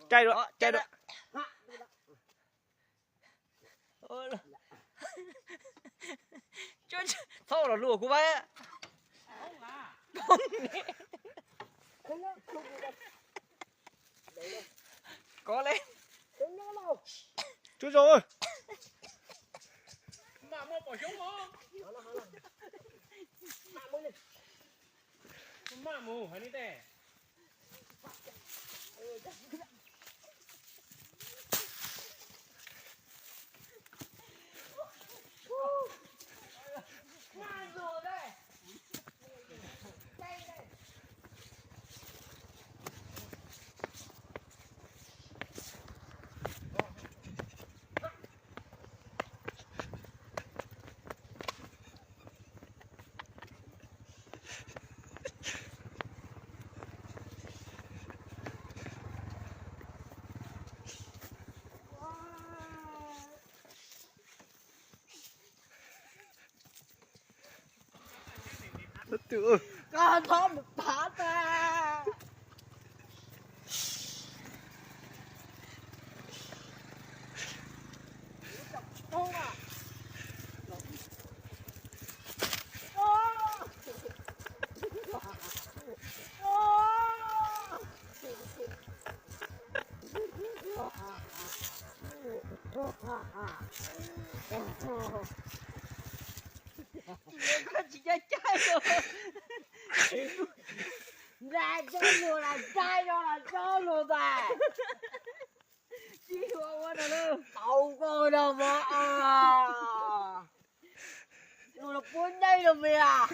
Caij dua, caij dua. Txhob los luag kuv pab. Kov li. Tsuag zog. Koj txhob mus phav tas. Koj tsis caij caij los. Nra coj lus las caij no las coj lus tas. Tsis ua ua no lawm. Tau koj no mas. Lus los puab nyaij los me as.